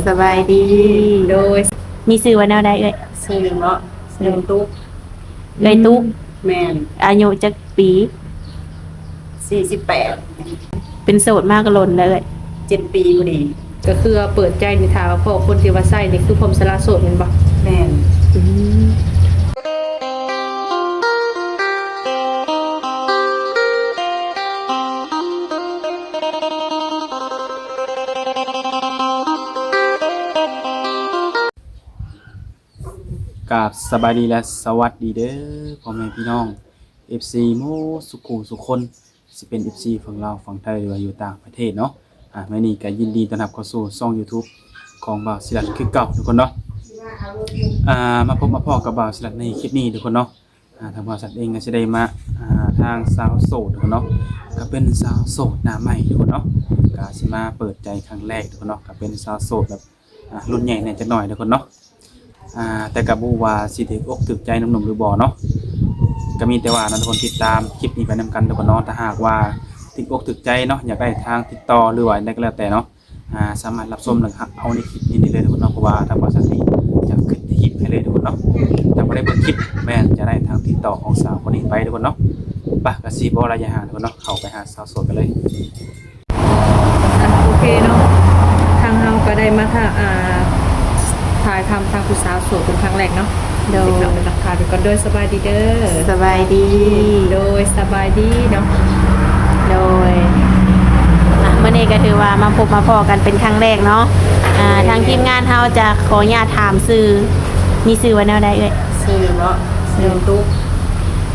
ສະບາຍດີ. ໂດຍ ມີຊື່ວ່າແນວໃດເອື້ອຍ? ຊື່ເນາະ ຊື່ຕຸກ. ເອື້ອຍຕຸກ. ແມ່ນ. ອາຍຸຈັກປີ? ສີ່ສິບແປດ. ເປັນໂສດມາກໍດົນແລ້ວເອື້ອຍ? ເຈັດປີພໍດີ. ກໍຄືວ່າເປີດໃຈນີ້ ຖ້າວ່າພໍ້ຄົນທີ່ວ່າໃຊ້ນີ້ ຄືພ້ອມສະຫຼະໂສດແມ່ນບໍ່? ແມ່ນ. ອືມ. ກາບສະບາຍດີ ແລະ ສະຫວັດດີເດີ ພໍ່ແມ່ພີ່ນ້ອງ ເອັຟຊີ ໝົດສູ່ຄູ່ສູ່ຄົນ, ຊິເປັນ ເອັຟຊີ ຝັ່ງລາວ, ຝັ່ງໄທ ຫຼືວ່າຢູ່ຕ່າງປະເທດເນາະ. ອາ ມື້ນີ້ກໍຍິນດີຕ້ອນຮັບເຂົ້າສູ່ຊ່ອງ YouTube ຂອງບ່າວສີລັດຄືເກົ່າ ທຸກຄົນເນາະ. ອາ ມາພົບມາພໍ້ກັບບ່າວສີລັດໃນຄລິບນີ້ ທຸກຄົນເນາະ. ອາ ທາງບ່າວສະຫຼັດເອງກໍຊິໄດ້ມາ ອາ ທາງສາວໂສດ ທຸກຄົນເນາະ, ກໍເປັນສາວໂສດໜ້າໃໝ່ ທຸກຄົນເນາະ, ກໍຊິມາເປີດໃຈຄັ້ງແລກ ທຸກຄົນເນາະ, ກໍເປັນສາວໂສດແບບ ອາ ລຸ້ນໃຫຍ່ແດ່ຈັກໜ້ອຍ ທຸກຄົນເນາະ. ອາ ແຕ່ກໍບໍ່ຮູ້ວ່າຊິຖືກອົກຖືກໃຈໜຸ່ມໆ ຫຼືບໍ່ເນາະ, ກໍມີແຕ່ວ່າເນາະ ທຸກຄົນ ຕິດຕາມຄລິບນີ້ໄປນຳກັນ ທຸກຄົນເນາະ. ຖ້າຫາກວ່າຖືກອົກຖືກໃຈເນາະ, ຢາກໄດ້ທາງຕິດຕໍ່ ຫຼືວ່າໃດກໍແລ້ວແຕ່ເນາະ, ອາ ສາມາດຮັບຊົມ ແລະ ຮັບເອົາໃນຄລິບນີ້ໄດ້ເລີຍ ທຸກຄົນເນາະ, ເພາະວ່າທາງບ່າວສະຫຼັດນີ້ຈະຂຶ້ນທີ່ຄລິບໃຫ້ເລີຍ ທຸກຄົນເນາະ. ຖ້າບໍ່ໄດ້ເບິ່ງຄລິບ ແມ່ນຈະໄດ້ທາງຕິດຕໍ່ຂອງສາວຄົນນີ້ໄປ ທຸກຄົນເນາະ. ໄປ ກໍຊິບໍ່ລະຍະຫ່າງ ທຸກຄົນເນາະ, ເຂົ້າໄປຫາສາວໂສດກັນເລີຍ. ອ່ະ ໂອເຄເນາະ, ທາງເຮົາກໍໄດ້ມາ ອ່າ ຖ່າຍທຳທາງຜູ້ສາວໂສດເປັນຄັ້ງແລກເນາະ. ໂດຍ ຊິເຂົ້າໄປທັກທາຍເພິ່ນກ່ອນ. ໂດຍ ສະບາຍດີເດີ. ສະບາຍດີ. ໂດຍ ສະບາຍດີເນາະ. ໂດຍ ອ່ະ ມື້ນີ້ກໍຖືວ່າມາພົບມາພໍ້ກັນເປັນຄັ້ງແລກເນາະ. ອ່າ ທາງທີມງານເຮົາຈະຂໍອະນຸຍາດຖາມຊື່, ມີຊື່ວ່າແນວໃດເອື້ອຍ? ຊື່ເນາະ ຊື່ຕຸກ.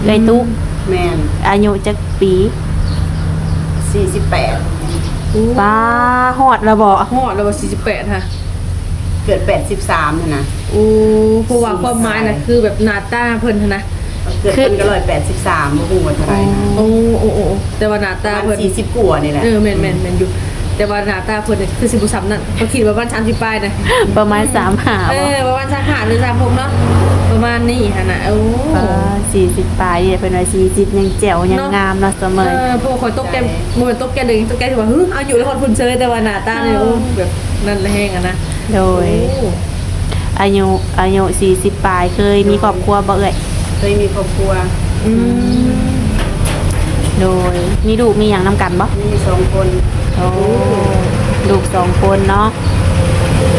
ເອື້ອຍຕຸກ. ແມ່ນ. ອາຍຸຈັກປີ? ສີ່ສິບແປດ. ປ້າ ຮອດແລ້ວບໍ່? ຮອດແລ້ວບໍ່ ສີ່ສິບແປດຫະ? ເກີດແປດສິບສາມຫັ້ນນະ. ໂອ້ ເພາະວ່າຄວາມໝາຍນະ ຄືແບບໜ້າຕາເພິ່ນຫັ້ນນະ. ເກີດເພິ່ນກໍຮ້ອຍແປດສິບສາມ ບໍ່ຮູ້ວ່າເທົ່າໃດນະ. ໂອ້ ໂອ້ ໂອ້ ແຕ່ວ່າໜ້າຕາເພິ່ນ ປະມານສີ່ສິບກວ່ານີ້ແຫຼະ. ເອີ ແມ່ນໆ ແມ່ນຢູ່. ແຕ່ວ່າໜ້າຕາເພິ່ນນີ້ຄືຊິບໍ່ສ່ຳນັ້ນ, ຂ້ອຍຄິດວ່າປະມານສາມສິບປາຍນະ. ປະມານສາມສິບຫ້າ ເອີ ບໍ່? ປະມານສາມສິບຫ້າ ຫຼື ສາມສິບຫົກເນາະ, ປະມານນີ້ຫັ້ນນະ. ໂອ້ ປາ ສີ່ສິບປາຍ, ເພິ່ນວ່າສີ່ສິບຍັງແຈ່ວ ຍັງງາມເນາະ ສະເໝີ. ເອີ ເພາະວ່າຂ້ອຍຕົກໃຈ ບໍ່ແມ່ນຕົກໃຈເລີຍ, ຕົກໃຈທີ່ວ່າ ຫຶ ອາຍຸລະຮອດພຸ້ນເຊີຍ, ແຕ່ວ່າໜ້າຕານີ້ ໂອ້ ແບບນັ້ນແຮງຫັ້ນນະ. ໂດຍ. ໂອ້ ອາຍຸ ອາຍຸສີ່ສິບປາຍ, ເຄີຍມີຄອບຄົວບໍ່ເອື້ອຍ? ເຄີຍມີຄອບຄົວ. ອືມ ໂດຍ. ມີລູກມີຫຍັງນຳກັນບໍ່? ມີສອງຄົນ. ໂອ້ ລູກສອງຄົນເນາະ.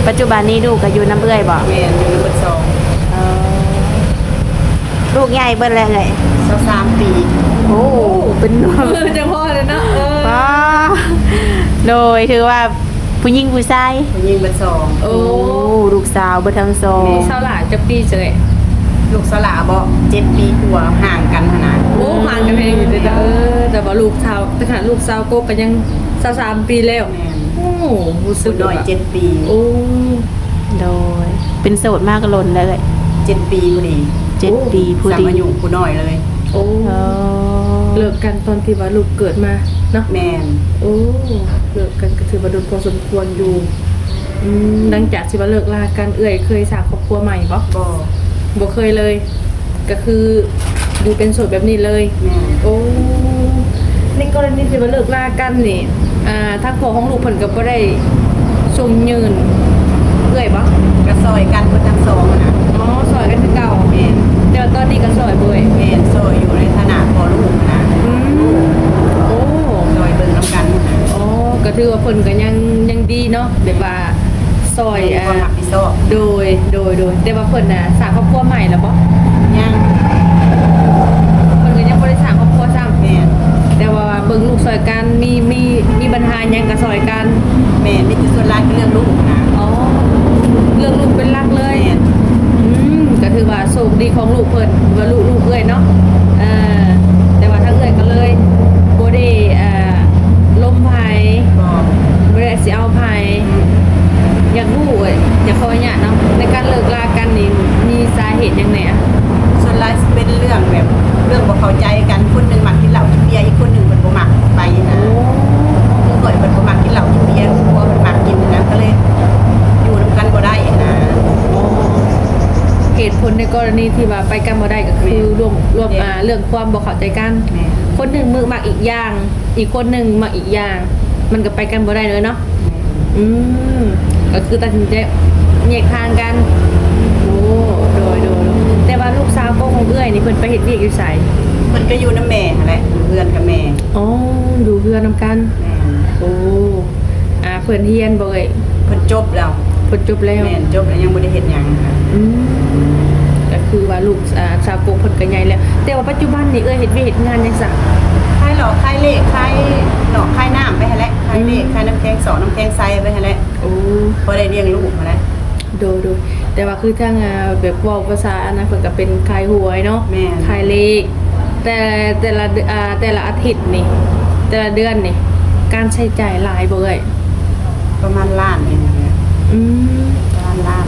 ປັດຈຸບັນນີ້ລູກກໍຢູ່ນຳເອື້ອຍບໍ່? ແມ່ນ, ຢູ່ນຳເບິດສອງ. ເອີ ລູກໃຫຍ່ເບິດແລ້ວເອື້ອຍ? ຊາວສາມປີ. ໂອ້ ເປັນ ເອີ ຈັກພໍແລ້ວເນາະ. ເອີ ປ້າ ໂດຍ ຖືວ່າ ຜູ້ຍິງຜູ້ຊາຍ? ຜູ້ຍິງເບິດສອງ. ໂອ້ ໂອ້ ລູກສາວເບິດທັງສອງ. ແມ່ນ. ລູກສາວຫຼ້າຈັກປີເຈົ້າເອື້ອຍ? ລູກສາວຫຼ້າບໍ? ເຈັດປີກວ່າ, ຫ່າງກັນຫັ້ນນະ. ໂອ້ ຫ່າງກັນແຮງຢູ່ເດ້. ເອີ ແຕ່ວ່າລູກສາວ, ແຕ່ຂະໜາດລູກສາວກົກກໍຍັງຊາວສາມປີແລ້ວ. ແມ່ນ. ໂອ້ ຮູ້ສຶກ ຜູ້ນ້ອຍເຈັດປີ. ໂອ້ ໂດຍ. ເປັນໂສດມາກໍດົນແລ້ວເອື້ອຍ? ເຈັດປີພໍດີ. ເຈັດປີພໍດີ. ສ່ຳອາຍຸຜູ້ນ້ອຍເລີຍ. ໂອ້ ເອີ ເລີກກັນຕອນທີ່ວ່າລູກເກີດມາເນາະ? ແມ່ນ. ໂອ້ ເລີກກັນກໍຖືວ່າດົນພໍສົມຄວນຢູ່. ອືມ ຫຼັງຈາກທີ່ວ່າເລີກລາກັນ ເອື້ອຍເຄີຍສ້າງຄອບຄົວໃໝ່ບໍ່? ບໍ່ ບໍ່ເຄີຍເລີຍ. ກໍຄືຢູ່ເປັນໂສດແບບນີ້ເລີຍ. ແມ່ນ. ໂອ້ ໃນກໍລະນີທີ່ວ່າເລີກລາກັນນີ້ ອ່າ ທາງພໍ່ຂອງລູກເພິ່ນກໍບໍ່ໄດ້ຊົງເຍີ້ນເອື້ອຍບໍ່? ກໍຊ່ອຍກັນເບິດທັງສອງຫັ້ນນະ. ອໍ ຊ່ອຍກັນຄືເກົ່າ. ແມ່ນ. ແຕ່ວ່າຕອນນີ້ກໍຊ່ອຍບໍ່ເອື້ອຍ? ແມ່ນ, ຊ່ອຍຢູ່ໃນຖານະພໍ່ລູກຫັ້ນນະ. ອືມ ໂອ້ ຊ່ອຍເບິ່ງນຳກັນ. ອໍ ກໍຖືວ່າເພິ່ນກໍຍັງ ຍັງດີເນາະ ແບບວ່າ ຊ່ອຍ ມີຄວາມຮັບຜິດຊອບ. ໂດຍ ໂດຍ ໂດຍ. ແຕ່ວ່າເພິ່ນນະສ້າງຄອບຄົວໃໝ່ແລ້ວບໍ່? ຍັງ. ເພິ່ນກໍຍັງບໍ່ໄດ້ສ້າງຄອບຄົວຊ້ຳ. ແມ່ນ. ແຕ່ວ່າເບິ່ງລູກຊ່ອຍກັນ ມີ ມີ ມີບັນຫາຫຍັງກໍຊ່ອຍກັນ. ແມ່ນ, ມີແຕ່ສ່ວນຫຼາຍຄືເລື່ອງລູກນະ. ອໍ ເລື່ອງລູກເປັນຫຼັກເລີຍ. ແມ່ນ. ອືມ ກໍຖືວ່າໂຊກດີຂອງລູກເພິ່ນ ວ່າລູກ ລູກເອື້ອຍເນາະ. ເອີ ແຕ່ວ່າທາງເອື້ອຍກໍເລີຍບໍ່ໄດ້ ເອີ ລົມໃຜ. ບໍ່ ບໍ່ໄດ້ຊິເອົາໃຜ. ອືມ ຢາກຮູ້ເອີຍ ຢາກຂໍອະນຸຍາດເນາະ ໃນການເລີກລາກັນນີ້ ມີສາເຫດຫຍັງແດ່? ສ່ວນຫຼາຍຊິເປັນເລື່ອງແບບ ເລື່ອງບໍ່ເຂົ້າໃຈກັນ, ຄົນໜຶ່ງມັກກິນເຫຼົ້າກິນເບຍ, ອີກຄົນໜຶ່ງເພິ່ນບໍ່ມັກໄປນະ. ໂອ້ ຄືຂ້ອຍເພິ່ນບໍ່ມັກກິນເຫຼົ້າກິນເບຍ, ຄືຜົວເພິ່ນມັກກິນນະ, ກໍເລີຍຢູ່ນຳກັນບໍ່ໄດ້ນະ. ເຫດຜົນໃນກໍລະນີທີ່ວ່າໄປກັນບໍ່ໄດ້ ກໍຄື ແມ່ນ ລວມ ລວມ ແມ່ນ ອ່າ ເລື່ອງຄວາມບໍ່ເຂົ້າໃຈກັນ. ແມ່ນ. ຄົນໜຶ່ງມັກອີກຢ່າງ ອີກຄົນໜຶ່ງມັກອີກຢ່າງ ມັນກໍໄປກັນບໍ່ໄດ້ເລີຍເນາະ. ອືມ ກໍຄືຕັດສິນໃຈແຍກທາງກັນ. ໂອ້ ໂດຍ ໂດຍ ໂດຍ. ແຕ່ວ່າລູກສາວໂກຂອງເອື້ອຍນີ້ເພິ່ນໄປເຮັດວຽກຢູ່ໃສ? ເພິ່ນກໍຢູ່ນຳແມ່ຫັ້ນແຫຼະ ຢູ່ເຮືອນກັບແມ່. ອໍ ຢູ່ເຮືອນນຳກັນ. ແມ່ນ. ໂອ້ ອ່າ ເພິ່ນຮຽນບໍ່ເອື້ອຍ? ເພິ່ນຈົບແລ້ວ. ເພິ່ນຈົບແລ້ວ. ແມ່ນ ຈົບແລ້ວ ຍັງບໍ່ໄດ້ເຮັດຫຍັງ. ອືມ ກໍຄືວ່າລູກ ອ່າ ສາວໂກເພິ່ນກໍໃຫຍ່ແລ້ວ. ແຕ່ວ່າປັດຈຸບັນນີ້ເອື້ອຍເຮັດວຽກເຮັດງານຫຍັງຊະ? ຂາຍຫຼອກ ຂາຍເລກ ຂາຍຫຼອກ ຂາຍນ້ຳໄປຫັ້ນແຫຼະ. ຂາຍເລກ ອືມ ຂາຍນ້ຳແຂງສອກ ນ້ຳແຂງໃສໄປຫັ້ນແຫຼະ. ໂອ້ ພໍໄດ້ລ້ຽງລູກຫັ້ນແຫຼະ. ໂດຍ ໂດຍ. ແຕ່ວ່າຄືທາງ ອ່າ ແບບເວົ້າພາສາອັນນັ້ນ ເພິ່ນກໍເປັນຂາຍຫວຍເນາະ. ແມ່ນ. ຂາຍເລກ. ແຕ່ ແຕ່ລະ ອ່າ ແຕ່ລະອາທິດນີ້ ແຕ່ລະເດືອນນີ້ ການໃຊ້ຈ່າຍຫຼາຍບໍ່ເອື້ອຍ? ປະມານລ້ານໜຶ່ງແຫຼະ. ອືມ ປະມານລ້ານ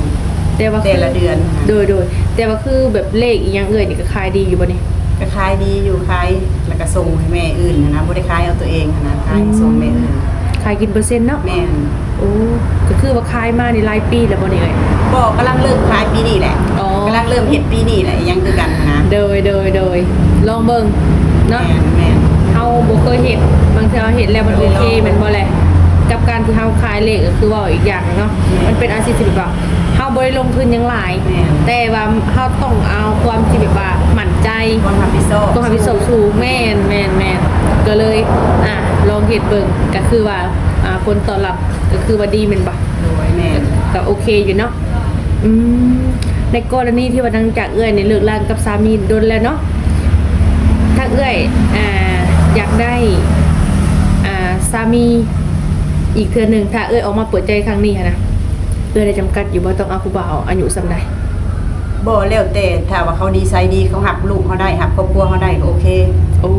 ແຕ່ວ່າ ແຕ່ລະເດືອນ. ໂດຍ ໂດຍ. ແຕ່ວ່າຄືແບບເລກອີ່ຫຍັງເອື້ອຍນີ້ ກໍຂາຍດີຢູ່ບໍ່ນີ້? ກໍຂາຍດີຢູ່ ຂາຍແລ້ວກໍສົ່ງໃຫ້ແມ່ອື່ນຫັ້ນນະ ບໍ່ໄດ້ຂາຍເອົາຕົວເອງຫັ້ນນະ ຂາຍ ອືມ ສົ່ງແມ່ອື່ນ. ຂາຍກິນເປີເຊັນເນາະ? ແມ່ນ. ໂອ້ ກໍຄືວ່າຂາຍມານີ້ຫຼາຍປີແລ້ວບໍ່ນີ້ເອື້ອຍ? ບໍ່ ກຳລັງເລີ່ມຂາຍປີນີ້ແຫຼະ. ອໍ ກຳລັງເລີ່ມເຮັດປີນີ້ແຫຼະ ຍັງຄືກັນຫັ້ນນະ. ໂດຍ ໂດຍ ໂດຍ. ລອງເບິ່ງເນາະ. ແມ່ນ ແມ່ນ. ເຮົາບໍ່ເຄີຍເຮັດ ບາງເທື່ອເຮົາເຮັດແລ້ວມັນໂອເຄແມ່ນບໍ່ແຫຼະ? ກັບການທີ່ເຮົາຂາຍເລກກໍຄືເວົ້າອີກຢ່າງເນາະ. ແມ່ນ. ມັນເປັນອາຊີບທີ່ແບບວ່າ ເຮົາບໍ່ໄດ້ລົງທຶນຫຍັງຫຼາຍ ແມ່ນ ແຕ່ວ່າເຮົາຕ້ອງເອົາຄວາມທີ່ແບບວ່າໝັ້ນໃຈ ຄວາມຮັບຜິດຊອບ ຄວາມຮັບຜິດຊອບສູງ. ແມ່ນ ແມ່ນ ແມ່ນ. ກໍເລີຍ ອ່າ ລອງເຮັດເບິ່ງ ກໍຄືວ່າ ອ່າ ຜົນຕອບຮັບກໍຄືວ່າດີແມ່ນບໍ່? ໂດຍ ແມ່ນ. ກໍໂອເຄຢູ່ເນາະ. ອືມ ໃນກໍລະນີທີ່ວ່າຫຼັງຈາກເອື້ອຍນີ້ເລີກລາກັບສາມີດົນແລ້ວເນາະ ທາງເອື້ອຍ ອ່າ ຢາກໄດ້ ອ່າ ສາມີອີກເທື່ອໜຶ່ງ ຖ້າເອື້ອຍອອກມາເປີດໃຈຄັ້ງນີ້ຫັ້ນນະ ເອື້ອຍໄດ້ຈຳກັດຢູ່ບໍ່ ຕ້ອງເອົາຜູ້ບ່າວອາຍຸສ່ຳໃດ? ບໍ່ ແລ້ວແຕ່ ຖ້າວ່າເຂົານິໄສດີ ເຂົາຮັບລູກເຮົາໄດ້ ຮັບຄອບຄົວເຮົາໄດ້ ກໍໂອເຄ. ໂອ້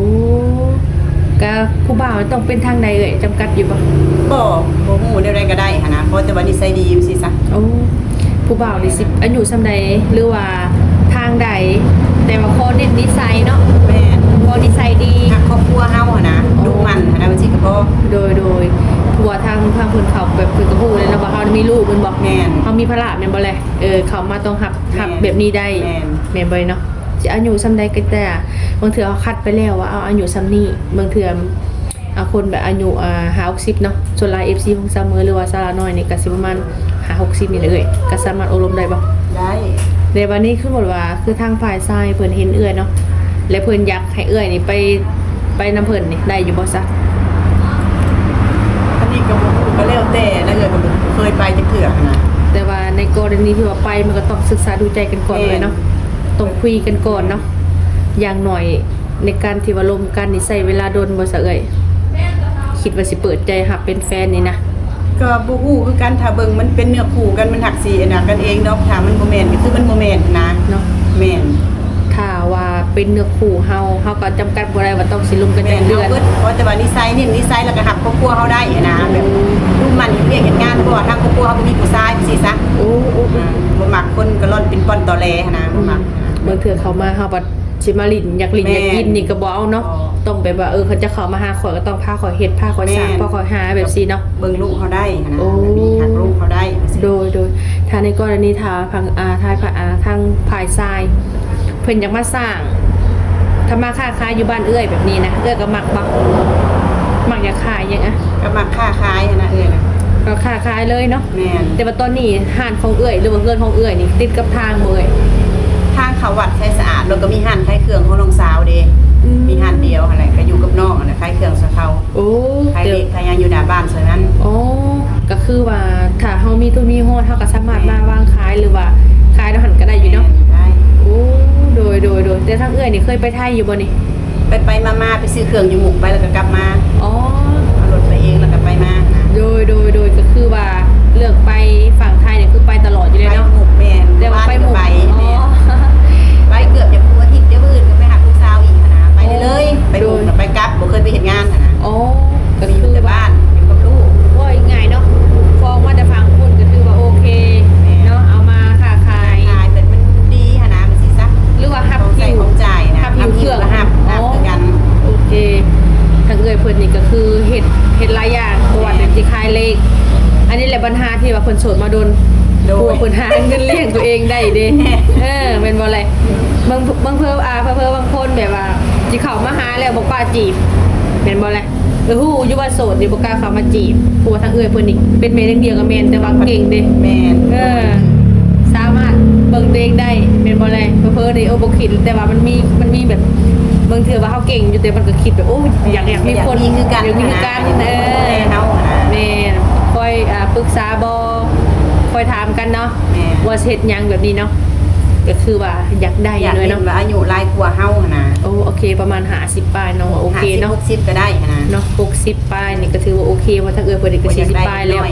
ກະຜູ້ບ່າວຕ້ອງເປັນທາງໃດເອື້ອຍ ຈຳກັດຢູ່ບໍ່? ບໍ່ ບໍ່ຮູ້ແນວໃດກໍໄດ້ຫັ້ນນະ ຂໍແຕ່ວ່ານິໄສດີ ຈັ່ງຊີ້ຊະ. ໂອ້ ຜູ້ບ່າວນີ້ຊິອາຍຸສ່ຳໃດ ຫຼືວ່າທາງໃດ ແຕ່ວ່າຂໍເນັ້ນນິໄສເນາະ. ແມ່ນ. ຂໍນິໄສດີ ຮັກຄອບຄົວເຮົາຫັ້ນນະ. ອໍ ດຸໝັ່ນຫັ້ນນະ ຈັ່ງຊີ້ກໍພໍ. ໂດຍ ໂດຍ. ເພາະວ່າທາງ ທາງເພິ່ນເຂົາແບບເພິ່ນກໍຮູ້ແລ້ວເນາະວ່າເຮົາມີລູກແມ່ນບໍ່? ແມ່ນ. ເຮົາມີພາລະແມ່ນບໍ່ແຫຼະ? ເອີ ເຂົາມາຕ້ອງຮັບ ຮັບແບບນີ້ໄດ້ ແມ່ນ ແມ່ນບໍ່ເນາະ? ຈະອາຍຸສ່ຳໃດກໍແຕ່ ບາງເທື່ອເຮົາຄັດໄປແລ້ວວ່າເອົາອາຍຸສ່ຳນີ້ ບາງເທື່ອ ອ່າ ຄົນແບບອາຍຸ ອ່າ ຫ້າຫົກສິບເນາະ ສ່ວນຫຼາຍເອັຟຊີຂອງຊາວເມີ ຫຼືວ່າຊາລານ້ອຍນີ້ກໍຊິປະມານຫ້າຫົກສິບນີ້ແຫຼະເອື້ອຍ ກໍສາມາດໂອ້ລົມໄດ້ບໍ່? ໄດ້. ແຕ່ບາດນີ້ຄືໝົດວ່າ ຄືທາງຝ່າຍຊາຍເພິ່ນເຫັນເອື້ອຍເນາະ ແລະ ເພິ່ນຢາກໃຫ້ເອື້ອຍນີ້ໄປ ໄປນຳເພິ່ນນີ້ໄດ້ຢູ່ບໍ່ຊະ? ອັນນີ້ກໍບໍ່ຮູ້ ກໍແລ້ວແຕ່ນະ ເອື້ອຍກໍບໍ່ເຄີຍໄປຈັກເທື່ອຫັ້ນນະ. ແຕ່ວ່າໃນກໍລະນີທີ່ວ່າໄປ ມັນກໍຕ້ອງສຶກສາດູໃຈກັນກ່ອນເລີຍເນາະ. ແມ່ນ. ຕ້ອງຄຸຍກັນກ່ອນເນາະ ຢ່າງໜ້ອຍໃນການທີ່ວ່າລົມກັນນີ້ໃຊ້ເວລາດົນບໍ່ຊະເອື້ອຍ? ຄິດວ່າຊິເປີດໃຈຮັບເປັນແຟນນີ້ນະ. ກໍບໍ່ຮູ້ຄືກັນ ຖ້າເບິ່ງມັນເປັນເນື້ອຄູ່ກັນ ມັນຫາກຊິອັນນັ້ນກັນເອງດອກ ຖ້າມັນບໍ່ແມ່ນກໍຄືມັນບໍ່ແມ່ນນະ. ເນາະ. ແມ່ນ. ຖ້າວ່າເປັນເນື້ອຄູ່ເຮົາ ເຮົາກໍຈຳກັດບໍ່ໄດ້ວ່າຕ້ອງຊິລົມກັນຈັກເດືອນ. ແມ່ນ. ເຮົາເບິດ ຂໍແຕ່ວ່ານິໄສ ເນັ້ນນິໄສ ແລ້ວກໍຮັບຄອບຄົວເຮົາໄດ້ຫັ້ນນະ ແບບດຸໝັ່ນເຮັດວຽກເຮັດງານ ເພາະວ່າທາງຄອບຄົວເຮົາບໍ່ມີຜູ້ຊາຍ ຈັ່ງຊີ້ຊະ. ໂອ້ ໂອ້ ໂອ້. ອ່າ ບໍ່ມັກຄົນກະລ່ອນເປັນປ່ອນຕອແຫຼຫັ້ນນະ ບໍ່ມັກ. ບາງເທື່ອເຂົາມາເຮົາບັດຊິມາຫຼິ້ນ ຢາກຫຼິ້ນ ແມ່ນ ຢາກກິນນີ້ກໍບໍ່ເອົາເນາະ. ອໍ. ຕ້ອງແບບວ່າ ເອີ ເຂົາຈະເຂົ້າມາຫາຂ້ອຍກໍຕ້ອງພາຂ້ອຍເຮັດ ພາຂ້ອຍສ້າງ ແມ່ນ ພາຂ້ອຍຫາ ແບບຊີ້ເນາະ. ເບິ່ງລູກເຮົາໄດ້ຫັ້ນນະ. ໂອ້ ແບບນີ້ຮັກລູກເຮົາໄດ້. ໂດຍ ໂດຍ. ຖ້າໃນກໍລະນີຖ້າທາງ ອ່າ ທາງ ອ່າ ທາງຝ່າຍຊາຍເພິ່ນຢາກມາສ້າງ ທຳມາຄ້າຂາຍຢູ່ບ້ານເອື້ອຍແບບນີ້ນະ ເອື້ອຍກໍມັກບໍ່? ມັກຢາກຂາຍຫຍັງອະ? ກໍມັກຄ້າຂາຍຫັ້ນນະເອື້ອຍນະ. ກໍຄ້າຂາຍເລີຍເນາະ. ແມ່ນ. ແຕ່ວ່າຕອນນີ້ຮ້ານຂອງເອື້ອຍ ຫຼືວ່າເຮືອນຂອງເອື້ອຍນີ້ຕິດກັບທາງບໍ່ເອື້ອຍ? ທາງເຂົ້າວັດໄຊສະອາດ ແລ້ວກໍມີຮ້ານຂາຍເຄື່ອງຂອງນ້ອງສາວເດ້. ອືມ. ມີຮ້ານດຽວຫັ້ນແຫຼະ ກໍຢູ່ກັບນ້ອງຫັ້ນແຫຼະ ຂາຍເຄື່ອງຊ່ວຍເຂົາ. ໂອ້ ຂາຍເລກຂາຍຫຍັງຢູ່ໜ້າບ້ານຊ່ວຍນັ້ນ. ອໍ ກໍຄືວ່າຖ້າເຮົາມີທຸນມີຮອນ ເຮົາກໍສາມາດ ແມ່ນ ມາວາງຂາຍ ຫຼືວ່າຂາຍແນວຫັ້ນກໍໄດ້ຢູ່ເນາະ. ແມ່ນ ໄດ້. ໂອ້ ໂດຍ ໂດຍ ໂດຍ. ແຕ່ທາງເອື້ອຍນີ້ເຄີຍໄປໄທຢູ່ບໍ່ນີ້? ໄປໆມາໆ ໄປຊື້ເຄື່ອງຢູ່ມຸກ ໄປແລ້ວກໍກັບມາ. ອໍ ເອົາລົດໄປເອງແລ້ວກໍໄປມານະ. ໂດຍ ໂດຍ ໂດຍ. ກໍຄືວ່າເລືອກໄປຝັ່ງໄທນີ້ຄືໄປຕະຫຼອດຢູ່ເລີຍເນາະ. ໄປມຸກ ແມ່ນ. ແຕ່ວ່າໄປມຸກ ວານນີ້ກໍໄປ. ອໍ ແມ່ນ. ໄປເກືອບຈະທຸກອາທິດ ດຽວມື້ອື່ນກໍໄປຫາລູກສາວອີກຫັ້ນນະ. ໄປເລີຍໆ. ໂອ້ ໄປມຸກ ໂດຍ ແລ້ວໄປກັບ ບໍ່ເຄີຍໄປເຮັດງານຫັ້ນນະ. ອໍ ກໍຄື ຢູ່ແຕ່ບ້ານ ຢູ່ກັບລູກ. ເວົ້າງ່າຍໆເນາະ ຄອງມາແຕ່ຝັ່ງພຸ້ນກໍຖືວ່າໂອເຄ ແມ່ນ ເນາະ ເອົາມາຄ້າຂາຍ ຂາຍແບບມັນດີຫັ້ນນະ ແບບຊີ້ຊະ ຫຼືວ່າຮັບຫິ້ວ ຂອງໃຊ້ຂອງຈ່າຍນະ ຮັບຫິ້ວເຄື່ອງ ຮັບຫິ້ວກໍຮັບ ຮັບຄືກັນ. ອໍ ໂອເຄ ທາງເອື້ອຍເພິ່ນນີ້ກໍຄືເຮັດ ເຮັດຫຼາຍຢ່າງ ບໍ່ວ່າແມ່ນ ແຕ່ຊິຂາຍເລກ ອັນນີ້ແຫຼະບັນຫາທີ່ວ່າເພິ່ນໂສດມາດົນ ໂດຍ ເພາະວ່າເພິ່ນຫາເງິນລ້ຽງຕົວເອງໄດ້ເດ້. ເອີ ແມ່ນບໍ່ແຫຼະ? ບາງ ບາງເທື່ອ ອ່າ ເຜີໆບາງຄົນແບບວ່າຊິເຂົ້າມາຫາແລ້ວບໍ່ກ້າຈີບ ແມ່ນບໍ່ແຫຼະ? ກໍຮູ້ຢູ່ວ່າໂສດນີ້ບໍ່ກ້າເຂົ້າມາຈີບ ເພາະວ່າທາງເອື້ອຍເພິ່ນນີ້ເປັນແມ່ລ້ຽງດຽວກໍແມ່ນ ແຕ່ວ່າເກັ່ງເດ້. ແມ່ນ ເອີ ສາມາດເບິ່ງຕົວເອງໄດ້ແມ່ນບໍ່ແລະ? ເຜີໆນີ້ ໂອ້ ບໍ່ຄິດ ແຕ່ວ່າມັນມີ ມັນມີແບບ ບາງເທື່ອວ່າເຮົາເກັ່ງຢູ່ ແຕ່ມັນກໍຄິດແບບ ໂອ້ ຢາກ ຢາກມີຄົນ ຢາກມີຄືກັນ ຢາກມີຄືກັນ ເອີ ແມ່ນ ຄອຍ ອ່າ ປຶກສາບໍ່ ຄອຍຖາມກັນເນາະ ແມ່ນ ວ່າຊິເຮັດຫຍັງແບບນີ້ເນາະ ກໍຄືວ່າຢາກໄດ້ ຢາກເຫັນເນາະ ວ່າອາຍຸຫຼາຍກວ່າເຮົາຫັ້ນນະ. ໂອ້ ໂອເຄ ປະມານຫ້າສິບປາຍເນາະ ໂອເຄເນາະ ຫ້າສິບ ຫົກສິບກໍໄດ້ຫັ້ນນະ ເນາະ ຫົກສິບປາຍນີ້ກໍຖືວ່າໂອເຄ ເພາະທາງເອື້ອຍເພິ່ນນີ້ກໍສີ່ສິບປາຍແລ້ວ.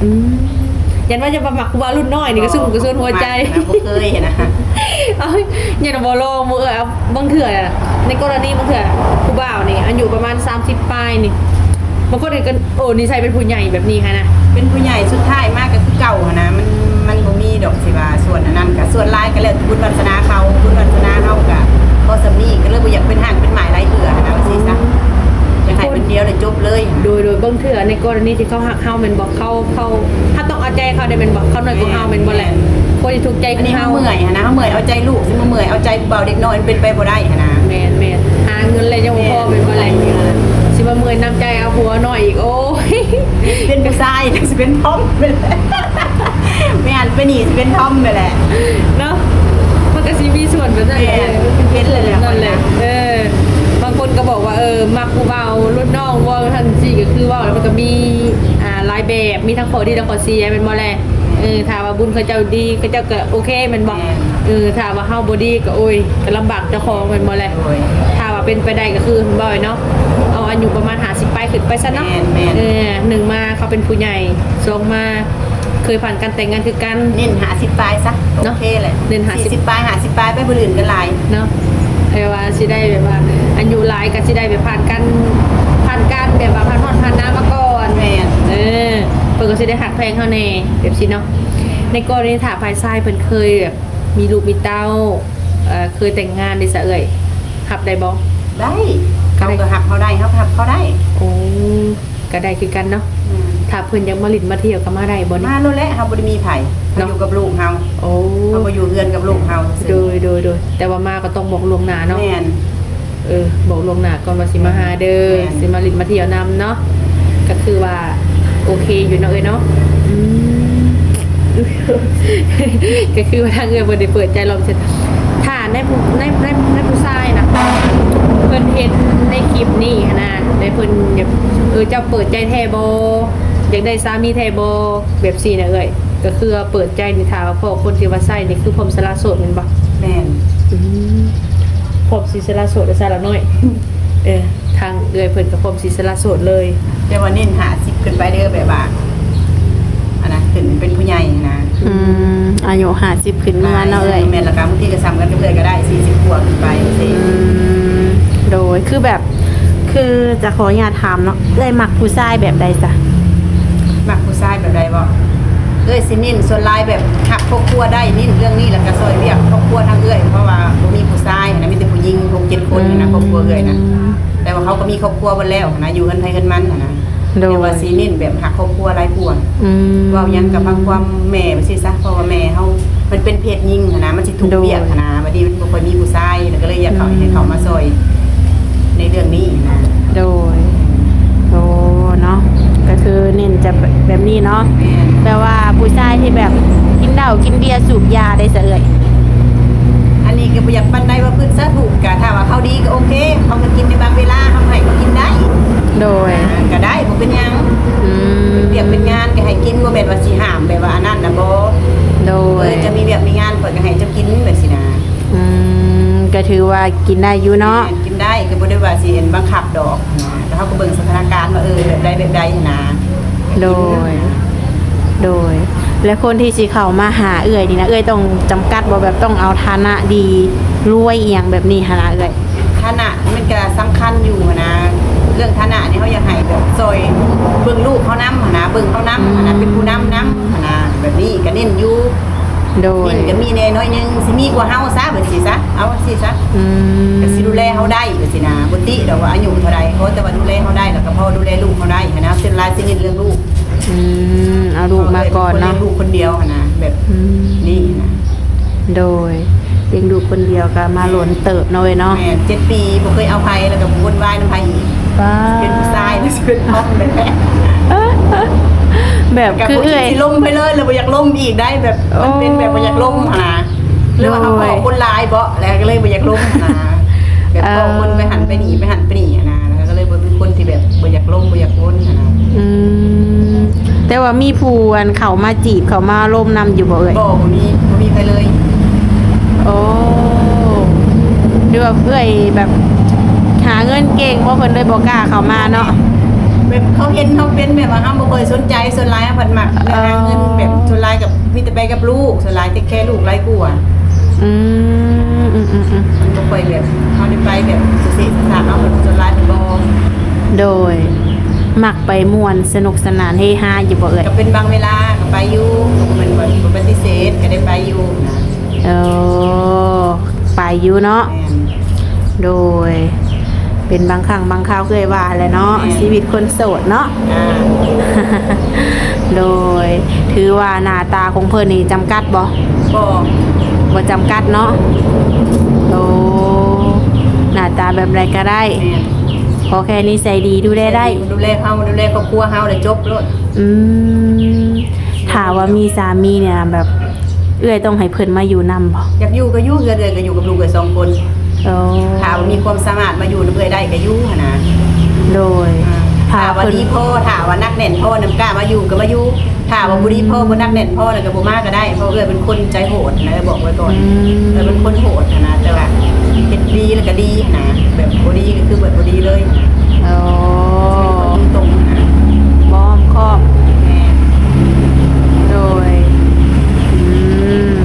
ອືມ ຢ້ານວ່າຈະມາມັກຜູ້ບ່າວລຸ້ນນ້ອຍນີ້ ກໍຊຸມກະຊວນຫົວໃຈ ບໍ່ເຄີຍຫັ້ນນະ. ເອົາ ຢ້ານວ່າບໍ່ລອງ ບໍ່ ເອີ ບາງເທື່ອ ໃນກໍລະນີບາງເທື່ອຜູ້ບ່າວນີ້ອາຍຸປະມານສາມສິບປາຍນີ້ ບາງຄົນກໍ ໂອ້ ນິໄສເປັນຜູ້ໃຫຍ່ແບບນີ້ຫັ້ນນະ ເປັນຜູ້ໃຫຍ່ ສຸດທ້າຍມາກໍຄືເກົ່າຫັ້ນນະ ມັນ ມັນບໍ່ມີດອກຊິວ່າສ່ວນອັນນັ້ນ ກໍສ່ວນຫຼາຍກໍແລ້ວແຕ່ບຸນວາສະໜາເຂົາ ບຸນວາສະໜາເຮົາກໍພໍສ່ຳນີ້ ກໍເລີຍບໍ່ຢາກເປັນຮ່າງເປັນໝ້າຍຫຼາຍເທື່ອຫັ້ນນະ ວ່າຊີ້ຊະ ຢາກໃຫ້ຄົນດຽວແລ້ວຈົບເລີຍ. ໂດຍ ໂດຍ ບາງເທື່ອໃນກໍລະນີທີ່ເຂົາຮັກເຮົາແມ່ນບໍ່ ເຂົາ ເຂົາ ເຮົາຕ້ອງເອົາໃຈເຂົາໄດ້ແມ່ນບໍ່ ເຂົານ້ອຍກວ່າເຮົາແມ່ນບໍ່ແຫຼະ ຄົນທີ່ຖືກໃຈຄືເຮົາ. ອັນນີ້ເຮົາເມື່ອຍຫັ້ນນະ ເຮົາເມື່ອຍເອົາໃຈລູກ ຊິມາເມື່ອຍເອົາໃຈຜູ້ບ່າວເດັກນ້ອຍ ມັນເປັນໄປບໍ່ໄດ້ຫັ້ນນະ. ແມ່ນໆ ຫາເງິນແລ້ວຍັງບໍ່ພໍແມ່ນບໍ່ແຫຼະ ຊິມາເມື່ອຍນ້ຳໃຈເອົາຜົວນ້ອຍອີກ ໂອ້ຍ ເປັນຜູ້ຊາຍ ຊິເປັນທອມ ແມ່ນ ເປັນນີ້ຊິເປັນທອມແມ່ນແຫຼະເນາະ ມັນກໍຊິມີສ່ວນແບບນັ້ນແຫຼະ ເອີ ເປັນແບບນັ້ນແຫຼະ. ເອີ ບາງຄົນກໍບອກວ່າ ເອີ ມັກຜູ້ບ່າວລຸ້ນນ້ອງ ເວົ້າຊັ້ນຊີ້ ກໍຄືເວົ້າແລ້ວມັນກໍມີ ອ່າ ຫຼາຍແບບ ມີທັງຂໍ້ດີແລະຂໍ້ເສຍແມ່ນບໍ່ແລະ? ເອີ ຖ້າວ່າບຸນເຂົາເຈົ້າດີ ເຂົາເຈົ້າກໍໂອເຄແມ່ນບໍ່? ແມ່ນ ເອີ ຖ້າວ່າເຮົາບໍ່ດີກໍ ໂອ້ຍ ກໍລຳບາກເຈົ້າຂອງແມ່ນບໍ່ແລະ? ໂດຍ ຖ້າວ່າເປັນໄປໄດ້ກໍຄືເວົ້າເນາະ ເອົາອາຍຸປະມານຫ້າສິບປາຍຂຶ້ນໄປຊະເນາະ. ແມ່ນໆ ເອີ ໜຶ່ງມາເຂົາເປັນຜູ້ໃຫຍ່ ສອງມາເຄີຍຜ່ານການແຕ່ງງານຄືກັນ ເນັ້ນຫ້າສິບປາຍຊະ ເນາະ ໂອເຄແຫຼະ ເນັ້ນຫ້າສິບ ສີ່ສິບປາຍ ຫ້າສິບປາຍ ໄປຜູ້ອື່ນກໍຫຼາຍເນາະ. ແປວ່າຊິໄດ້ແບບວ່າອາຍຸຫຼາຍກໍຊິໄດ້ແບບຜ່ານການ ຜ່ານການແບບວ່າຜ່ານຮ້ອນຜ່ານໜາວມາກ່ອນ. ແມ່ນ ເອີ ເພິ່ນກໍຊິໄດ້ຮັກແພງເຮົາແດ່ແບບຊີ້ເນາະ. ໃນກໍລະນີຖ້າຝ່າຍຊາຍເພິ່ນເຄີຍແບບມີລູກມີເຕົ້າ ເອີ ເຄີຍແຕ່ງງານເດຊະເອື້ອຍ ຮັບໄດ້ບໍ່? ໄດ້ ເຂົາກໍຮັບເຮົາໄດ້ ເຮົາກໍຮັບເຂົາໄດ້. ໂອ້ ກໍໄດ້ຄືກັນເນາະ. ອືມ ຖ້າເພິ່ນຢາກມາຫຼິ້ນມາທ່ຽວກໍມາໄດ້ບໍ່ນີ້? ມາໂລດແຫຼະ ເຮົາບໍ່ໄດ້ມີໃຜ ເຮົາຢູ່ກັບລູກເຮົາ. ໂອ້ ເຮົາກໍຢູ່ເຮືອນກັບລູກເຮົາ. ໂດຍ ໂດຍ ໂດຍ ແຕ່ວ່າມາກໍຕ້ອງບອກລ່ວງໜ້າເນາະ. ແມ່ນ ເອີ ບອກລ່ວງໜ້າກ່ອນວ່າຊິມາຫາເດີ ແມ່ນ ຊິມາຫຼິ້ນມາທ່ຽວນຳເນາະ ກໍຄືວ່າໂອເຄຢູ່ເນາະເອື້ອຍເນາະ. ອືມ ກໍຄືວ່າທາງເອື້ອຍເພິ່ນໄດ້ເປີດໃຈລອບເທື່ອ ຖ້າໃນຜູ້ ໃນ ໃນ ໃນຜູ້ຊາຍນະ ເພິ່ນເຫັນໃນຄລິບນີ້ຫັ້ນນະ ແລະເພິ່ນແບບ ເອີ ເຈົ້າເປີດໃຈແທ້ບໍ່ ຢາກໄດ້ສາມີແທ້ບໍ່ ແບບຊີ້ນະເອື້ອຍ. ກໍຄືວ່າເປີດໃຈນີ້ ຖ້າວ່າພໍ້ຄົນທີ່ວ່າໃຊ້ນີ້ຄືພ້ອມສະຫຼະໂສດແມ່ນບໍ່? ແມ່ນ ອືມ ພ້ອມຊິສະຫຼະໂສດ ສະຫຼະນ້ອຍ. ເອີ ທາງເອື້ອຍເພິ່ນກໍພ້ອມຊິສະຫຼະໂສດເລີຍ ແຕ່ວ່າເນັ້ນຫ້າສິບຂຶ້ນໄປເດີ ແບບວ່າ ອັນນັ້ນ ຂຶ້ນເປັນຜູ້ໃຫຍ່ນະ. ອືມ ອາຍຸຫ້າສິບຂຶ້ນເມືອເນາະເອື້ອຍ. ແມ່ນ ແລ້ວກໍບາງທີກໍສ່ຳກັນກັບເອື້ອຍກໍໄດ້ ສີ່ສິບກວ່າຂຶ້ນໄປ. ອືມ ໂດຍ ຄືແບບ ຄືຈະຂໍອະນຸຍາດຖາມເນາະ ເອື້ອຍມັກຜູ້ຊາຍແບບໃດຊະ? ມັກຜູ້ຊາຍແບບໃດບໍ? ເອື້ອຍຊິເນັ້ນສ່ວນຫຼາຍແບບຮັກຄອບຄົວໄດ້ ເນັ້ນເລື່ອງນີ້ ແລ້ວກໍຊ່ອຍວຽກຄອບຄົວທາງເອື້ອຍ ເພາະວ່າບໍ່ມີຜູ້ຊາຍນະ ມີແຕ່ຜູ້ຍິງຫົກເຈັດຄົນນະ ອືມ ຄອບຄົວເອື້ອຍນະ. ແຕ່ວ່າເຂົາກໍມີຄອບຄົວເບິດແລ້ວນະ ຢູ່ເຮືອນໃຜເຮືອນມັນນະ. ໂດຍ ແຕ່ວ່າຊິເນັ້ນແບບຮັກຄອບຄົວຫຼາຍກວ່າ. ອືມ ເວົ້າຫຍັງກໍຟັງຄວາມແມ່ວ່າຊີ້ຊະ ເພາະວ່າແມ່ເຮົາມັນເປັນເພດຍິງຫັ້ນນະ ມັນຊິທຸກວຽກຫັ້ນນະ. ໂດຍ ບັດນີ້ມັນບໍ່ຄ່ອຍມີຜູ້ຊາຍ ແລ້ວກໍເລີຍຢາກເຂົ້າ ອືມ ໃຫ້ເຂົ້າມາຊ່ອຍໃນເລື່ອງນີ້ນະ. ໂດຍ ໂອ້ ເນາະ ກໍຄືເນັ້ນຈະແບບນີ້ເນາະ. ແມ່ນ ແບບວ່າຜູ້ຊາຍທີ່ແບບກິນເຫຼົ້າກິນເບຍສູບຢາໄດ້ຊະເອື້ອຍ? ອັນນີ້ກໍບໍ່ຢາກປານໃດວ່າພືດສາທຸ ກະຖ້າວ່າເຂົາດີກໍໂອເຄ ເຂົາກໍກິນໃນບາງເວລາ ເຮົາໃຫ້ເຂົາກິນໄດ້. ໂດຍ ອ່າ ກໍໄດ້ ບໍ່ເປັນຫຍັງ. ອືມ ເປັນວຽກເປັນງານກໍໃຫ້ກິນ ບໍ່ແມ່ນວ່າຊິຫ້າມແບບວ່າອັນນັ້ນນະ ບໍ່. ໂດຍ ເອີ ເຈົ້າມີວຽກມີງານ ຂ້ອຍກໍໃຫ້ເຈົ້າກິນ ແບບຊີ້ນະ. ອືມ ກໍຖືວ່າກິນໄດ້ຢູ່ເນາະ. ແມ່ນ ກິນໄດ້ ກໍບໍ່ໄດ້ວ່າຊິອັນບັງຄັບດອກນະ ແຕ່ເຮົາກໍເບິ່ງສະຖານະການວ່າ ເອີ ແບບໃດແບບໃດຫັ້ນນະ. ໂດຍ ໂດຍ ແລະຄົນທີ່ຊິເຂົ້າມາຫາເອື້ອຍນີ້ນະ ເອື້ອຍຕ້ອງຈຳກັດບໍ່ ແບບຕ້ອງເອົາຖານະດີ ລວຍອີ່ຫຍັງແບບນີ້ຫັ້ນນະເອື້ອຍ? ຖານະມັນກະສຳຄັນຢູ່ຫັ້ນນະ ເລື່ອງຖານະນີ້ເຮົາຢາກໃຫ້ແບບຊ່ອຍເບິ່ງລູກເຮົານຳຫັ້ນນະ ເບິ່ງເຮົານຳຫັ້ນນະ ອືມ ເປັນຜູ້ນຳນຳຫັ້ນນະ ແບບນີ້ກະເນັ້ນຢູ່. ໂດຍ ເງິນກໍມີແດ່ໜ້ອຍໜຶ່ງ ຊິມີກວ່າເຮົາຊະ ແບບຊີ້ຊະ ເອົາຊີ້ຊະ ອືມ ກໍຊິດູແລເຮົາໄດ້ ແບບຊີ້ນະ ບໍ່ຕິດອກວ່າອາຍຸເທົ່າໃດ ຂໍແຕ່ວ່າດູແລເຮົາໄດ້ ແລ້ວກໍພໍດູແລລູກເຮົາໄດ້ຫັ້ນນະ ສ່ວນຫຼາຍຊິເນັ້ນເລື່ອງລູກ. ອືມ ເອົາລູກມາກ່ອນເນາະ ເພາະເອື້ອຍເພິ່ນລ້ຽງລູກຄົນດຽວຫັ້ນນະ ແບບ ອືມ ນີ້ນະ. ໂດຍ ລ້ຽງລູກຄົນດຽວກໍມາ ແມ່ນ ດົນເຕີບເນາະເອື້ອຍເນາະ. ແມ່ນ ເຈັດປີບໍ່ເຄີຍເອົາໃຜ ແລ້ວກໍບໍ່ວຸ່ນວາຍນຳໃຜອີກ. ປ້າ ຊິເປັນຜູ້ຊາຍຫຼືຊິເປັນທອມແທ້ ແບບ ກໍ ຄື ບໍ່ຄິດ ເອື້ອຍ ຊິລົມໄປເລີຍ ແລ້ວບໍ່ຢາກລົມອີກໄດ໋ ແບບ ໂອ້ ມັນເປັນແບບບໍ່ຢາກລົມຫັ້ນນະ ຫຼືວ່າເຮົາ ໂດຍ ພໍ້ຄົນຫຼາຍເບາະ ແລ້ວກໍເລີຍບໍ່ຢາກລົມຫັ້ນນະ ແບບ ເອີ ພໍ້ຄົນໄປຫັ້ນໄປນີ້ ໄປຫັ້ນໄປນີ້ຫັ້ນນະ ແລ້ວກໍເລີຍບໍ່ເປັນຄົນທີ່ແບບບໍ່ຢາກລົມບໍ່ຢາກວົນຫັ້ນນະ. ອືມ ແຕ່ວ່າມີຜູ້ ອັນ ເຂົ້າມາຈີບ ເຂົ້າມາລົມນຳຢູ່ບໍ່ເອື້ອຍ? ບໍ່ ບໍ່ມີ ບໍ່ມີໃຜເລີຍ. ໂອ້ ຫຼືວ່າເອື້ອຍແບບຫາເງິນເກັ່ງບໍ່ ເພິ່ນເລີຍບໍ່ກ້າເຂົ້າມາເນາະ? ແບບເຂົາເຫັນເຮົາເປັນແບບວ່າເຮົາບໍ່ຄ່ອຍສົນໃຈ ສ່ວນຫຼາຍເຮົາພັດມັກ ເອີ ເລື່ອງຫາເງິນ ແບບສ່ວນຫຼາຍກັບມີແຕ່ໄປກັບລູກ ສ່ວນຫຼາຍເທກແຄລູກຫຼາຍກວ່າ. ອືມ ອືມໆໆ ມັນບໍ່ຄ່ອຍແບບ ເຮົາໄດ້ໄປແບບເສະສະສະ ເຮົາເພິ່ນສ່ວນຫຼາຍເພິ່ນບໍ່. ໂດຍ ມັກໄປມ່ວນສະໜຸກສະໜານເຮຮາຢູ່ບໍ່ເອື້ອຍ? ກໍເປັນບາງເວລາກໍໄປຢູ່ ກໍບໍ່ແມ່ນວ່າບໍ່ປະຕິເສດ ກໍໄດ້ໄປຢູ່ນະ. ເອີ ໄປຢູ່ເນາະ. ແມ່ນ. ໂດຍ ເປັນບາງຄັ້ງບາງຄາວ ເອື້ອຍວ່າແຫຼະເນາະ ແມ່ນ ຊີວິດຄົນໂສດເນາະ. ອ່າ ໂດຍ ຖືວ່າໜ້າຕາຂອງເພິ່ນນີ້ຈຳກັດບໍ່? ບໍ່ ບໍ່ຈຳກັດເນາະ. ໂອ້ ໜ້າຕາແບບໃດກໍໄດ້ ແມ່ນ ຂໍແຄ່ນິໄສດີ ດູແລໄດ້ ໃສດີ ດູແລເຮົາ ດູແລຄອບຄົວເຮົາ ແລ້ວຈົບໂລດ. ອືມ ຖ້າວ່າມີສາມີນີ້ນະ ແບບ ເອື້ອຍຕ້ອງໃຫ້ເພິ່ນມາຢູ່ນຳບໍ່? ຢາກຢູ່ກໍຢູ່ ເຮືອນເອື້ອຍກໍຢູ່ກັບລູກເອື້ອຍສອງຄົນ. ໂອ້ ຖ້າວ່າມີຄວາມສາມາດມາຢູ່ນຳເອື້ອຍໄດ້ກໍຢູ່ຫັ້ນນະ. ໂດຍ ອ່າ ຖ້າ ຖ້າວ່າ ເພິ່ນ ດີພໍ ຖ້າວ່າໜັກແໜ້ນພໍນຳ ກ້າມາຢູ່ກໍມາຢູ່ ຖ້າວ່າບໍ່ດີພໍ ອືມ ບໍ່ໜັກແໜ້ນພໍ ແລ້ວກໍບໍ່ມາກໍໄດ້ ເພາະເອື້ອຍເປັນຄົນໃຈໂຫດນະ ບອກໄວ້ກ່ອນ. ອືມ ເອື້ອຍເປັນຄົນໂຫດຫັ້ນນະ ແຕ່ວ່າເຮັດດີແລ້ວກໍດີຫັ້ນນະ ແບບບໍ່ດີກໍຄືແບບບໍ່ດີເລີຍ. ໂອ້ ເປັນຄົນຕົງໆຫັ້ນນະ ບໍ່ອ້ອມຄ້ອມ. ແມ່ນ. ໂດຍ ອືມ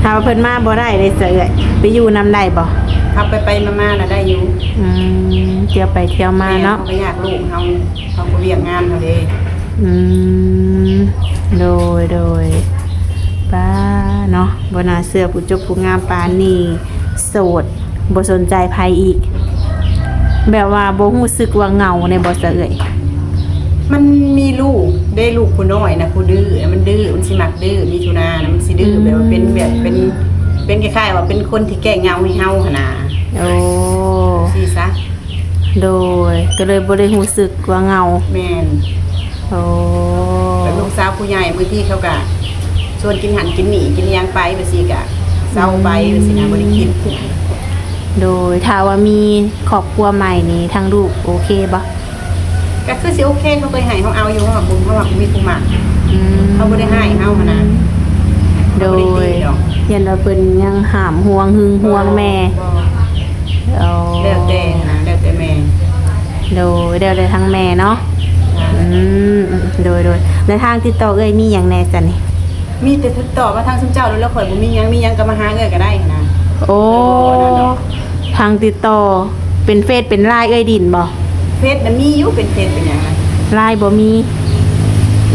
ຖ້າວ່າເພິ່ນມາບໍ່ໄດ້ເດ້ ສະເອື້ອຍ ໄປຢູ່ນຳໄດ້ບໍ່? ເຮົາໄປໆມາໆນະໄດ້ຢູ່. ອືມ ທ່ຽວໄປທ່ຽວມາເນາະ. ແມ່ນ ເຮົາກໍຢາກລູກເຮົາ ເຮົາກໍວຽກງານເຮົາເດ້. ອືມ ໂດຍ ໂດຍ ປ້າເນາະ ບໍ່ໜ້າເຊື່ອ ຜູ້ຈົບຜູ້ງາມປານນີ້ ໂສດ ບໍ່ສົນໃຈໃຜອີກ ແບບວ່າບໍ່ຮູ້ສຶກວ່າເຫງົາແດ່ບໍ່ ສະເອື້ອຍ? ມັນມີລູກເດ້ ລູກຜູ້ນ້ອຍນະ ຜູ້ດື້ ມັນດື້ ມັນຊິມັກດື້ ມິຖຸນານະ ມັນຊິດື້ ອືມ ແບບວ່າເປັນ ແບບເປັນ ເປັນຄ້າຍໆວ່າເປັນຄົນທີ່ແກ້ເຫງົາໃຫ້ເຮົາຫັ້ນນະ. ໂອ້ ຊີ້ຊະ. ໂດຍ ກໍເລີຍບໍ່ໄດ້ຮູ້ສຶກວ່າເຫງົາ. ແມ່ນ. ໂອ້ ແລ້ວລູກສາວຜູ້ໃຫຍ່ ບາງທີເຂົາກະຊວນກິນຫັ້ນກິນນີ້ ກິນຫຍັງໄປ ແບບຊີ້ກະເຊົາໄປ ອືມ ແບບຊີ້ນະ ບໍ່ໄດ້ຄິດ. ໂດຍ ຖ້າວ່າມີຄອບຄົວໃໝ່ນີ້ ທາງລູກໂອເຄບໍ່? ກໍຄືຊິໂອເຄ ເຂົາເຄີຍໃຫ້ເຮົາເອົາຢູ່ ເຮົາຫາກບໍ່ ເຮົາຫາກບໍ່ມີຜູ້ມັກ. ອືມ ເຂົາບໍ່ໄດ້ໃຫ້ເຮົາຫັ້ນນະ. ໂດຍ ເຂົາບໍ່ໄດ້ຕິດອກ ຢ້ານວ່າເພິ່ນຍັງຫ້າມຫ່ວງ ຫຶງຫວງແມ່. ບໍ່ ບໍ່. ອໍ ແລ້ວແຕ່ນະ ແລ້ວແຕ່ແມ່. ໂດຍ ແລ້ວແຕ່ທາງແມ່ເນາະ. ອ່າ ອືມ ໂດຍ ໂດຍ ແລ້ວທາງຕິດຕໍ່ເອື້ອຍມີຫຍັງແດ່ຊະນີ້? ມີແຕ່ຕິດຕໍ່ມາທາງຊຸມເຈົ້າໂລດ ແລ້ວຂ້ອຍບໍ່ມີຫຍັງ ມີຫຍັງກໍມາຫາເອື້ອຍກໍໄດ້ນະ. ໂອ້ ເອີ ບໍ່ອັນນັ້ນດອກ ທາງຕິດຕໍ່ເປັນເຟສເປັນລາຍເອື້ອຍດິນບໍ່? ເຟສນະມີຢູ່ ເປັນເຟສເປັນຫຍັງນະ ລາຍບໍ່ມີ.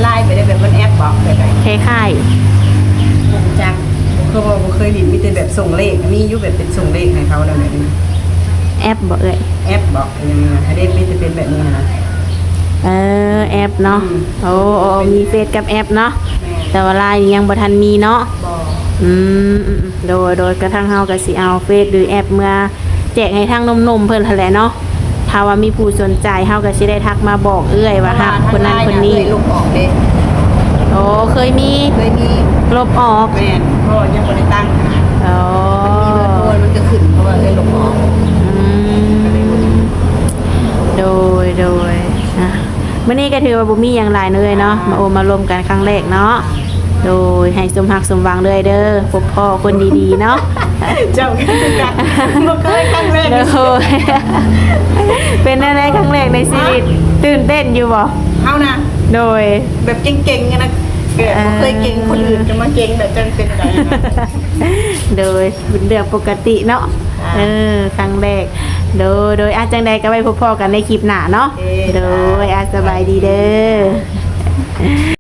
ລາຍໄປໄດ້ແບບມັນແອັບບໍ່? ແບບໃດ? ຄ້າຍໆ ບໍ່ຮູ້ຈັກ ບໍ່ເຄີຍ ບໍ່ເຄີຍຫຼິ້ນ ມີແຕ່ແບບສົ່ງເລກ ມີຢູ່ແບບເປັນສົ່ງເລກໃຫ້ເຂົາແນວນັ້ນ. ແອັບບໍ່ເອື້ອຍ? ແອັບບໍ່? ຍັງ ອັນນີ້ມີແຕ່ເປັນແບບນີ້ນະ. ເອີ ແອັບເນາະ. ອືມ ໂອ້ ໂອ້ ມີເຟສກັບແອັບເນາະ. ແມ່ນ. ແຕ່ວ່າລາຍນີ້ຍັງບໍ່ທັນມີເນາະ. ບໍ່. ອືມ ອືມ ໂດຍ ໂດຍ ກະທາງເຮົາກະຊິເອົາເຟສ ຫຼື ແອັບເມືອແຈກໃຫ້ທາງໜຸ່ມໆເພິ່ນຫັ້ນແຫຼະເນາະ. ຖ້າວ່າມີຜູ້ສົນໃຈ ເຮົາກະຊິໄດ້ທັກມາບອກເອື້ອຍວ່າຮັກຄົນນັ້ນຄົນນີ້. ເພາະວ່າທາງລາຍນະເອື້ອຍລົບອອກເດ້. ໂອ້ ເຄີຍມີ ເຄີຍມີ ລົບອອກ. ແມ່ນ ເພາະວ່າຍັງບໍ່ໄດ້ຕັ້ງນະ. ອໍ ມັນມີເບີໂທ ມັນກະຂຶ້ນ ເພາະວ່າເອື້ອຍລົບອອກ. ອືມ ໂດຍ ໂດຍ ອ່ະ ມື້ນີ້ກໍຖືວ່າບໍ່ມີຫຍັງຫຼາຍເນາະເອື້ອຍເນາະ ອ່າ ມາໂອ້ມາລົມກັນຄັ້ງແລກເນາະ. ໂດຍ ໃຫ້ສົມຮັກສົມຫວັງເລື້ອຍເດີ ພົບພໍ້ຄົນດີໆເນາະ. ເຈົ້າກໍຄືກັນ ບໍ່ເຄີຍ ຄັ້ງແລກ. ໂດຍ ເປັນແນວໃດຄັ້ງແລກໃນຊີວິດ? ຕື່ນເຕັ້ນຢູ່ບໍ່? ເຮົານະ ໂດຍ ແບບເກັ່ງໆນະ ແບບບໍ່ເຄີຍເກັ່ງ ເອີ ຄົນອື່ນກໍມາເກັ່ງ ແບບຈັ່ງເປັນໄປນະ. ໂດຍ ເປັນເລື່ອງປົກກະຕິເນາະ. ອ່າ ເອີ ຄັ້ງແລກ. ໂດຍ ໂດຍ ອ່ະ ຈັ່ງໃດກໍໄວ້ພົບພໍ້ກັນໃນຄລິບໜ້າເນາະ. ໂອເຄ ໂດຍ ອ່າ ສະບາຍດີເດີ.